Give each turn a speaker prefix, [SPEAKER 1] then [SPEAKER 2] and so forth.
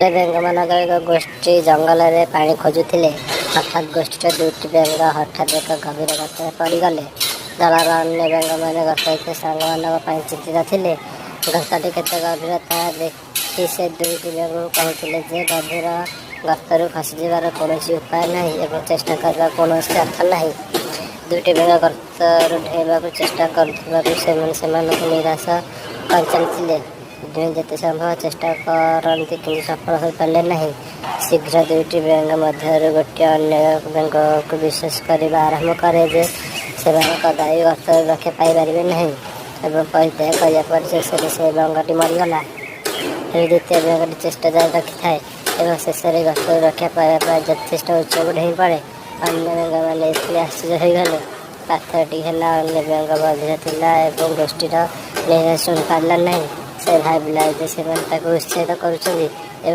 [SPEAKER 1] ବେଙ୍ଗମାନଙ୍କର ଏକ ଗୋଷ୍ଠୀ ଜଙ୍ଗଲରେ ପାଣି ଖୋଜୁଥିଲେ। ହଠାତ୍ ଗୋଷ୍ଠୀର ଦୁଇଟି ବେଙ୍ଗ ହଠାତ୍ ଏକ ଗଭୀର ଗର୍ତ୍ତରେ ପଡ଼ିଗଲେ। ଦଳର ଅନ୍ୟ ବେଙ୍ଗମାନେ ଗର୍ତ୍ତରେ ଥିବା ସାଙ୍ଗମାନଙ୍କ ପାଇଁ ଚିନ୍ତିତ ଥିଲେ। ଗର୍ତ୍ତଟି କେତେ ଗଭୀର ତାହା ଦେଖି ସେ ଦୁଇଟି ବେଙ୍ଗଙ୍କୁ କହୁଥିଲେ ଯେ ଗଭୀର ଗର୍ତ୍ତରୁ ଖସିଯିବାର କୌଣସି ଉପାୟ ନାହିଁ ଏବଂ ଚେଷ୍ଟା କରିବାର କୌଣସି ଅର୍ଥ ନାହିଁ। ଦୁଇଟି ବେଙ୍ଗ ଗର୍ତ୍ତରୁ ଡେଇଁବାକୁ ଚେଷ୍ଟା କରୁଥିବାରୁ ସେମାନେ ସେମାନଙ୍କୁ ନିରାଶ କରିଚାଲିଥିଲେ। ଦୁହେଁ ଯେତେ ସମ୍ଭବ ଚେଷ୍ଟା କରନ୍ତି କିନ୍ତୁ ସଫଳ ହୋଇପାରିଲେ ନାହିଁ। ଶୀଘ୍ର ଦୁଇଟି ବେଙ୍ଗ ମଧ୍ୟରୁ ଗୋଟିଏ ଅନ୍ୟ ବେଙ୍ଗକୁ ବିଶ୍ୱାସ କରିବା ଆରମ୍ଭ କରେ ଯେ ସେମାନେ କଦାପି ଗର୍ତ୍ତରୁ ରକ୍ଷା ପାଇପାରିବେ ନାହିଁ ଏବଂ ପରିତ୍ୟାଗ କରିବା ପରେ ଶେଷରେ ସେ ବେଙ୍ଗଟି ମରିଗଲା। ହେଲେ ଦ୍ୱିତୀୟ ବେଙ୍ଗଟି ଚେଷ୍ଟା ଜାରି ରଖିଥାଏ ଏବଂ ଶେଷରେ ଗର୍ତ୍ତରୁ ରକ୍ଷା ପାଇବା ପାଇଁ ଯଥେଷ୍ଟ ଉଚ୍ଚକୁ ଡେଇଁ ପଡ଼େ। ଅନ୍ୟ ବେଙ୍ଗମାନେ ଏଥିରେ ଆଶ୍ଚର୍ଯ୍ୟ ହୋଇଗଲେ। ପାର୍ଥକ୍ୟଟି ହେଲା ଅନ୍ୟ ବେଙ୍ଗ ବଧିର ଥିଲା ଏବଂ ଗୋଷ୍ଠୀର ନିର୍ଦ୍ଦେଶ ଶୁଣିପାରିଲା ନାହିଁ। ସେ ଭାବିଲା ଯେ ସେମାନେ ତାକୁ ଉତ୍ସାହିତ କରୁଛନ୍ତି ଏବଂ